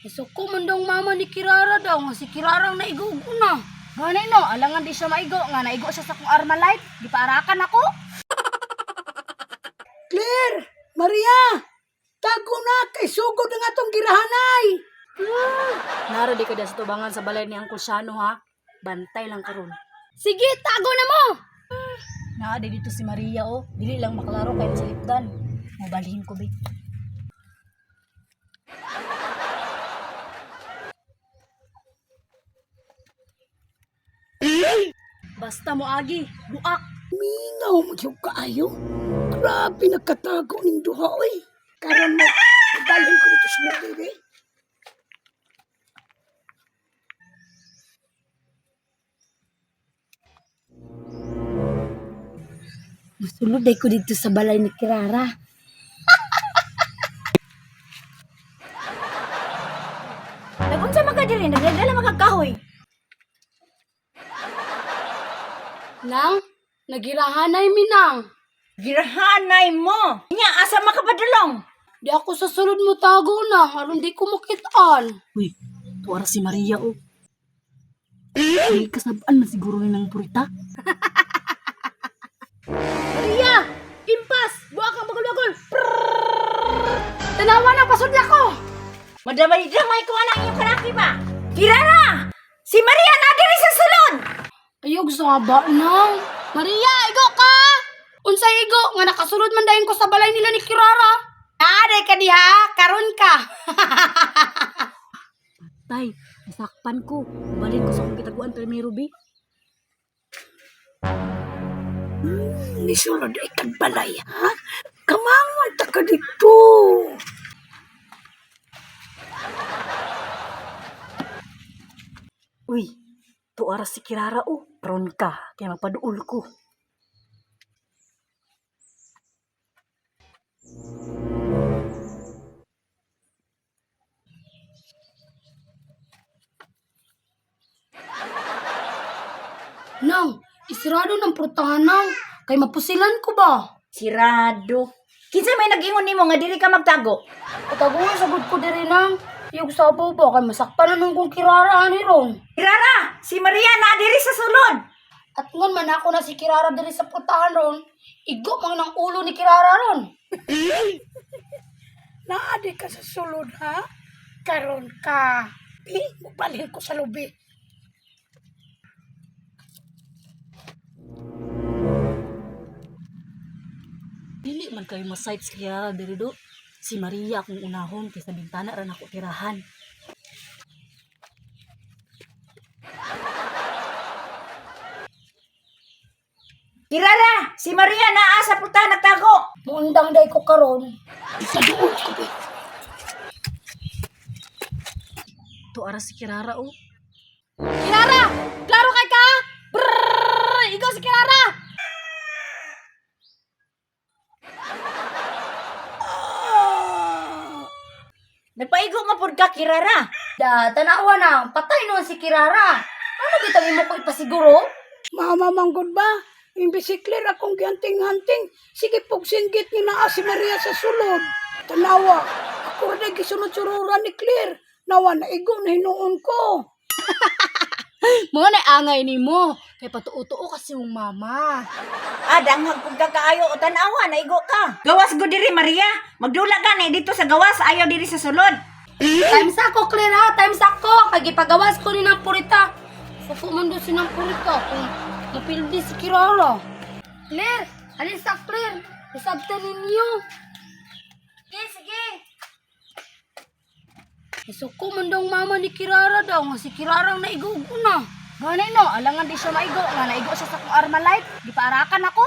Isuko man daw ang mama ni Kirara daw nga si Kirara ang naigo og una. Gani no, alangan di siya maigo nga naigo siya sa akong Armalite. Di paarakan ako. Claire! Maria! Tago na kay sugod ang atong girahanay! Naro di ka sa tubangan sa balay ni Uncle Shano ha. Bantay lang karon. Sige, tago na mo. Naa di dito si Maria oh. Dili lang maklaro kay sa lipdan. Mobalhin ko be. Basta mo agi, buak. Mingaw magyug kaayo. Grabe nagkatago ning duha oy. Karon mo, dalhin ko dito sa baby. Masulod ay ko dito sa balay ni Kirara. Nagunsa man ka diri, nagdala man kag kahoy. Nang, nagirahanay mi nang. Girahanay mo. Nya asa makapadulong? Di ako sa sulod mo tago na, aron di ko makitaan. Uy, tuara si Maria oh. Ay, kasabaan man siguro ni ng purita. Maria! Impas! Buak ang bagol-bagol! Tanawa na, pasudla ko! Madamay-damay ko anang iyong kalaki ba? Kirara! Si Maria na diri sa sulod. Ayog sa ba nang? Maria, igo ka! Unsay igo nga nakasulod man dayon ko sa balay nila ni Kirara. Aaday ka diha, karon ka. Tay, nasakpan ko. Balin ko sa akong kitaguan primero, bi. Nisulod ay kagbalay, ha? Kamangon ta ka dito. Uy, tuara si Kirara oh. Pron ka, kaya magpaduol ko. Nang, isirado ng prutahan nang. Kay mapusilan ko ba? Sirado. Kinsa may nag-ingon nimo nga diri ka magtago? Patagungan sagod ko diri nang. Iyog sabaw ba kay masakpan na nung kong Kirara ani ron. Kirara, si Maria na diri sa sulod. At ngon man ako na si Kirara diri sa prutahan ron, igo man ng ulo ni Kirara ron. Naadi ka sa sulod, ha? Karon ka. Eh, mubalhin ko sa lubi. Dili man kayo masite si Kirara diri do. Si Maria akong unahon kay sa bintana ra nako tirahan. Kirara, si Maria naa sa putahan nagtago. Muundang day ko karon. Sa doon ko, be. Tuara si Kirara oh. Kirara! Klaro kay ka? Brrrr! Ikaw si Kirara! Nagpaigo man pud ka Kirara. Da, tanawa na. Patay noon si Kirara. Ano bitang imo ko ipasiguro? Mama manggod ba? Imbis si Claire akong gianting-anting. Sige pugsinggit nga naa si Maria sa sulod. Tanawa, ako rin gisunod-sururan ni Claire. Nawa na igo na hinuon ko. Mo na angay nimo. Kay patuo-tuo kasi mong mama. Ah, danghag pud ka kaayo o tan-awa naigo ka. Gawas go diri Maria. Magdula gani dito sa gawas ayaw diri sa sulod. Times ako, Claire ha. Times ako. Kay gipagawas ko ni ng purita. Suko man doon si ng purita kung mapildi si Kirara. Claire, alis sa Claire. Isabta ninyo. Sige, sige. Isuko man daw ang mama ni Kirara daw nga si Kirara ang naigo og una. Gani no, alangan di siya maigo nga naigo siya sa akong Armalite. Di paarakan ako.